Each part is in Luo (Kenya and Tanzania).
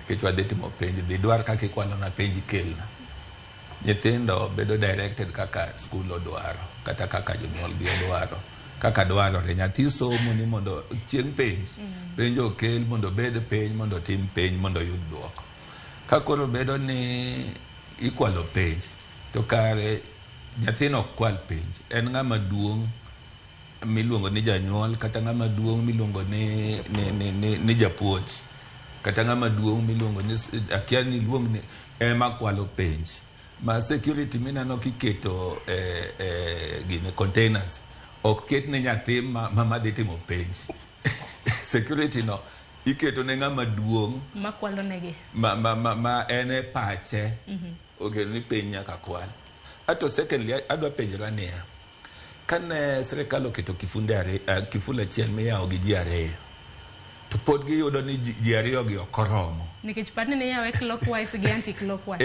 Nikech wadhi timo penj, dhi dwar kaka ikwalona penj ikelna. Nyithindo bedo directed kaka skul odwaro kata kaka jonyuol gi odwaro kaka dwarore. Nyathi somo ni mondo chieng' penj, penj okel mondo obed piny mondo otim penj mondo oyud duoko. Ka koro bedo ni ikwalo penj to kare nyathino ok kwal penj, en ng'ama duong' miluongo ni janyuol kata ng'ama duong' miluongo ni japuonj kata ng'ama duong' miluongo ni akia ni iluong ni ema kwalo penj. Ma security mineno kiketo e gine containers ok ket ne nyathi ma dhi timo penj. Security no iketo ne ng'ama duong' makwalo negi ma en e pache okelo ni penj nyaka kwal. Ato secondly adwa penjora niya, kane sirikal oketo kifunde kiful achiel miyawo gi ji ariyo to pod giyudo ni ji ariyo gi ok oromo. Nikech parni ne iyawe clockwise gi anti clockwise.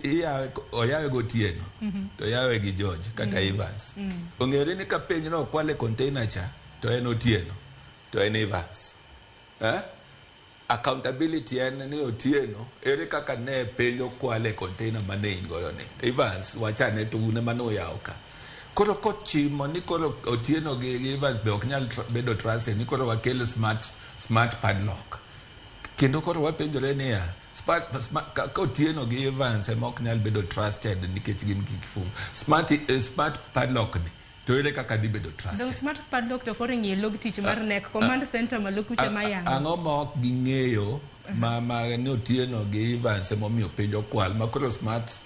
Iyawe, oyawe gotieno to oyawe gi George kata Evans. Ong'ere ni ka penj no okwal e container cha to en Otieno to en Evans. Accountability en ni Otieno ere kaka ne penj okwal e container mane in godo ni. Evans wachane to un ema nuyawo ka. Koro kochimo ni koro Otieno gi Evans be ok nyal bedo trusted ni koro wakel smart padlock. Kendo koro wapenjore niya, ka Otieno gi Evans ema ok nyal bedo trusted nikech gin gi kifungu. Smart padlock ni to ere kaka dhi bedo trusted? Dong smart padlock to koro ing'iyo log tich mar NEC command center malo kucha mayango. Ang'o ma ok ging'eyo ma ni Otieno gi Evans emomiyo penj okwal ma koro smart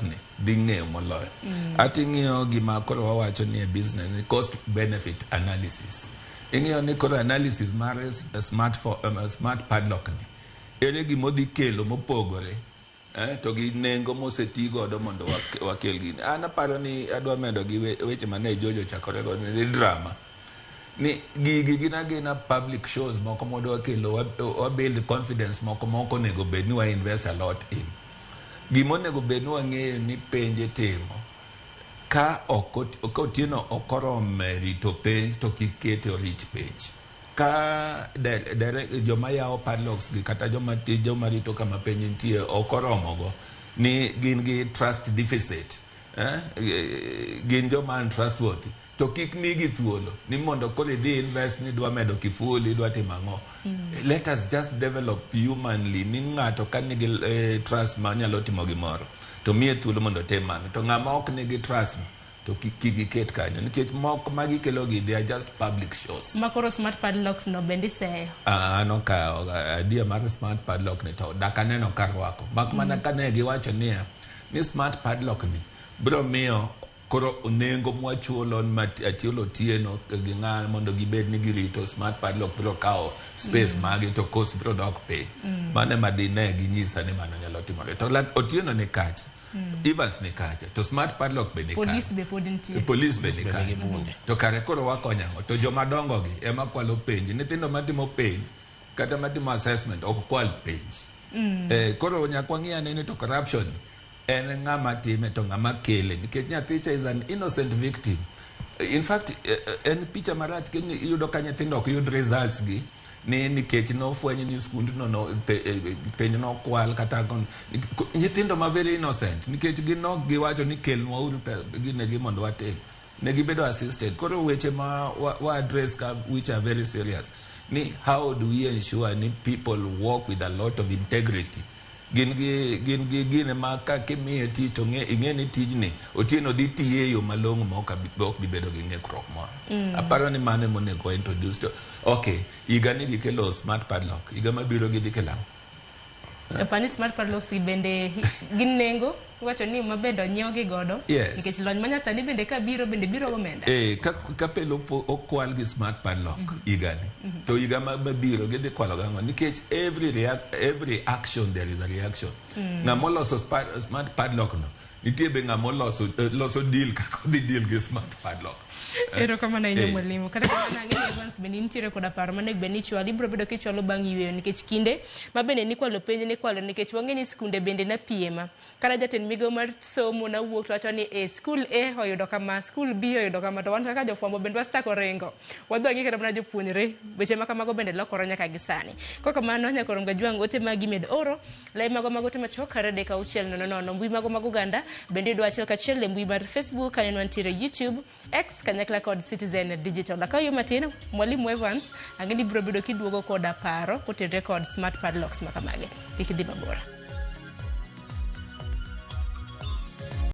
ni dhi ng'eyo moloyo. Ati ing'iyo gima koro wawacho ni e business ni cost benefit analysis. Ing'iyo ni koro analysis mar smart padlock ni ere gima odhi kelo mopogore to gi nengo moseti godo mondo wakel gini. An aparo ni adwa medo gi weche mane George ochakore godo ni drama. Ni gigi gin agina public shows moko modwa kelo wa build confidence moko moko onego bed ni wa invest a lot in. Gima onego bed ni wang'eyo ni penj itimo ka ok Otieno ok oromo rito penj to kik kete orit penj. Ka joma yawo padlocks gi kata joma rito kama penj nitie ok oromogo ni gin gi trust deficit, gin joma untrustworthy to kik migi thuolo ni mondo koro idhi invest ni idwa medo kifuli idwa timo ang'o. Let us just develop humanly ni ng'ato ka nigi trust ma nyalo timo gimoro to miye thuolo mondo otim mano, to ng'ama ok nigi trust no to kik giket kanyo nikech moko magikelo gi they are just public shows. Makoro smart padlocks no bende iseyo. An ok idea mar smart padlock ni to dak aneno karwako mak mana kane giwacho niya ni smart padlock ni biro miyo koro nengo mwachulo achiel Otieno gi ng'a mondo gibed ni girito smart padlock biro kawo space magi to cost biro dok piny. Mano ema dine ginyisa ni mano nyalo timore. To Otieno ni kacha, Evans ni kacha, to smart padlock be ni kacha. Police be pod nitie. Police be ni kacha. To kare koro wakonyo ang'o? To joma dongo gi ema kwalo penj. Nyithindo matimo penj kata matimo assessment ok kwal penj. Koro nyaka wang'i ane ni to corruption en ng'ama time to ng'ama kele nikech nyathi cha is an innocent victim. In fact en picha marach kendo iyudo ka nyithindo ok yud results gi ni nikech nofweny ni skundno no, penj nokwal kata nyithindo ma very innocent nikech gin ok giwacho ni kelnwa uru ginegi mondo watim. Ne gibedo assisted. Koro weche ma wa address ka which are very serious ni how do we ensure ni people work with a lot of integrity. Gin gi gine ma ka kimiye tich to ing'e ni tijni Otieno dhi tiye e yo malong'o ma ok bi bedo gi ng'ikruok moro. Aparo ni mano ema onego wa introduce to okay, higa ni gikelo smart padlock, higa mabiro gidhi kelo ang'o? To pani smart padlocks gi bende gin nengo iwacho ni mabende onyiew gi godo. Nikech lony manyasani bende ka biro bende biro gomenda. Ka pelo okwal gi smart padlock higani to higa mabiro gidhi kwalo gang'o nikech every action there is a reaction. Ng'ama oloso smart padlock no nitie be ng'ama oloso loso deal kaka odhi deal gi smart padlock. Erokamano ahinya mwalimu. Kata kamano ang'e ni Evans bende nitiere koda paro monego bed ni ichwalo, ibiro bedo kichwalo bang' yweyo nikech kinde ma bende nikwalo penj nikwalo nikech wang'e ni skunde bende napiema. Kata jatend migawo mar somo nawuok to wacho ni e skul A oyudo kama, skul B oyudo kama, to wan kaka jofwambo bende wasechako ringo. Wadhi wang'i kata mana jopuonjre, weche ma kamago bende lokore nyaka gi sani. Kokamano nyakoro Gajwang' ote magi med oro, lai mago mag ote machuok 3 6 0 0 mbui mago mag oganda bende yudo achiel kachiel e mbui mar Facebook, kanyo wantiere YouTube, X kanyakla kod Citizen Digital. Akaw yo matin, Mwalimu Evans, ang'e ni biro bedo kiduogo koda paro kotenore kod smart padlocks makamagi. Kik idhi mabor.